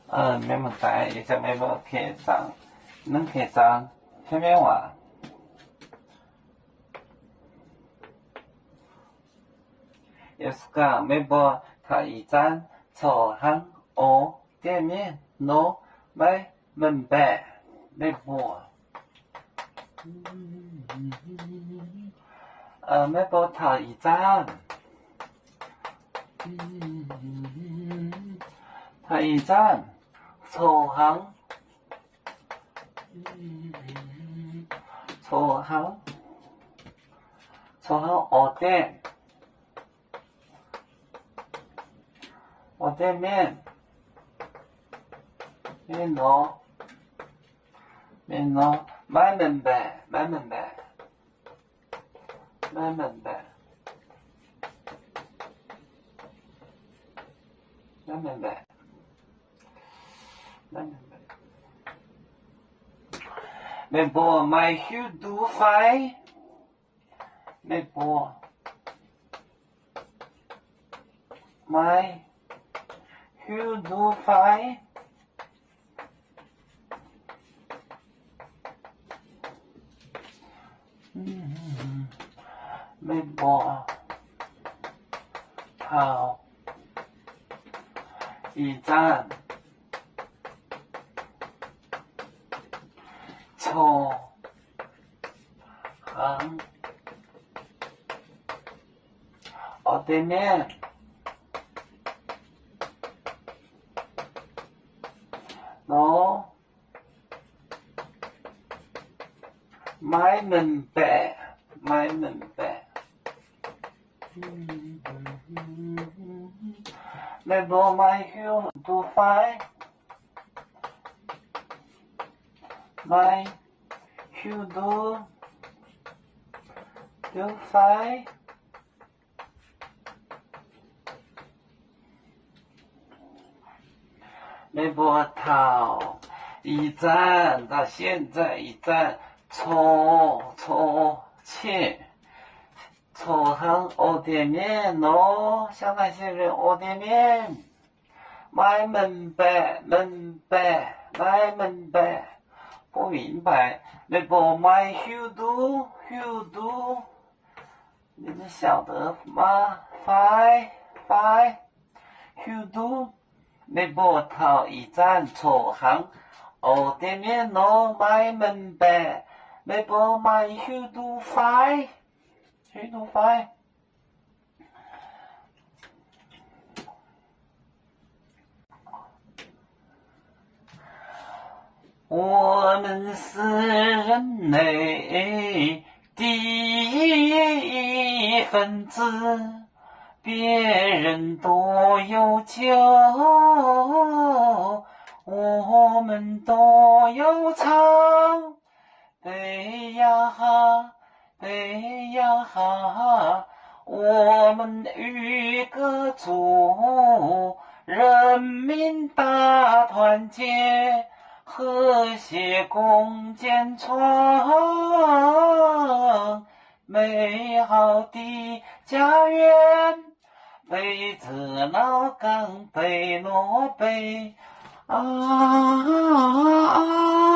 Mienh muoz-doic, ih zanc meih mbuo kei zaangc, nangv kei zaangc, fai mienh waac. Yie se gorngv meih mbuo taux ih zanc coqv hnangv oix diev mienh nor, maiv mengh baeqc meih mbuo. Meih mbuo taux ih zanc, taux ih zanc coqv hnangv, coqv hnangv, coqv hnangv oix diev, oix diev mienh, mienh nor, mienh nor, maiv mengh baeqc, maiv mengh baeqc, maiv mengh baeqc, maiv mengh baeqc, maiv mengh baeqc. Meih mbuo maaih hiuv duqv fai? Meih mbuo maaih hiuv duqv fai? Meih mbuo taux ih zanc coqv hnangv oix diev mienh nor, maiv mengh baeqc, maiv mengh baeqc. Meih mbuo maaih hiuv duqv fai? Maaih hiuv duqv, duqv fai? Meih mbuo taux ih zanc, 到现在 ih zanc coqv, coqv qieqv, coqv hnangv oix diev mienh nor, 现在 现在 oix diev mienh. Maiv mengh baeqc, mengh baeqc, maiv mengh baeqc. Bun mingh mv baac meih mbuo maaih hiuv duqv, hiuv duqv, 晓得吗? Fai, fai, hiuv duqv meih mbuo taux ih zanc coqv hnangv oix diev mienh nor maiv mengh baeqc. Meih mbuo maaih hiuv duqv fai? Hiuv duqv fai? 我们是人类的一份子，别人都有酒，我们都有茶。 杯呀哈，杯呀哈，我们与歌祝，人民大团结，和谐共建成美好的家园。北至老港，北落北，啊，啊，啊。